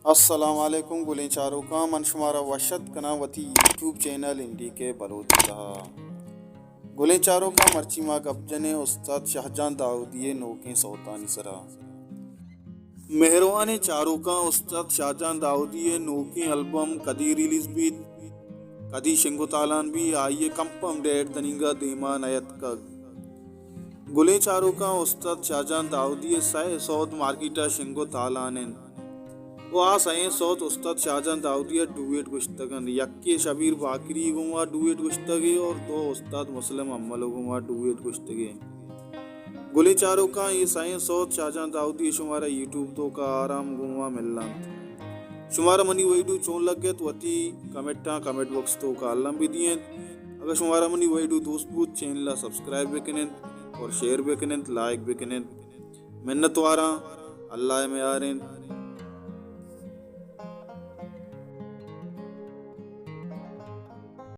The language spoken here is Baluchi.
السلام علیکم گلیں چاروکاں، من شمارا وش اتک کناں وتی یوٹیوب چینل این ڈی کے بلوچ ءِ تہا۔ گلیں چاروکاں، مرچی ما گپ جنیں استاد شاہجان داؤدی ءِ نوکیں سوتانی سرا۔ مہروانیں چاروکاں، استاد شاہجان داؤدی ءِ نوکیں البم کدی ریلیز بیت، کدی شنگ و تالان بی، آئی ءِ کنفرم ڈیٹ تنیگا دیما نیتکگ۔ گلیں چاروکاں، استاد شاہجان داؤدی ءِ سئے سوت مارکیٹ ءَ شنگ و تالان انت و آ سئیں سوت استاد شاہجان داؤدی ءَ ڈویٹ گوشتگ انت۔ یکے شبیر باقری گوما ڈویٹ گوشتگے اور دو استاد مسلم امل گوما ڈویٹ گوشتگے۔ گلیں چاروکاں، اے سئیں سوت شاہجان داؤدی شمارا یوٹیوب توکا آرام گوما ملنت۔ شمارا منی ویڈیو چون لگت، وتی کمنٹاں کمنٹ باکس توکا الم بدینت۔ اگر شمارا منی ویڈیو دوست بوت، چینل ءَ سبسکرائب بکننت اور شیئر بکننت، لائک بکننت۔ منتواراں، اللہ ءِ میار انت۔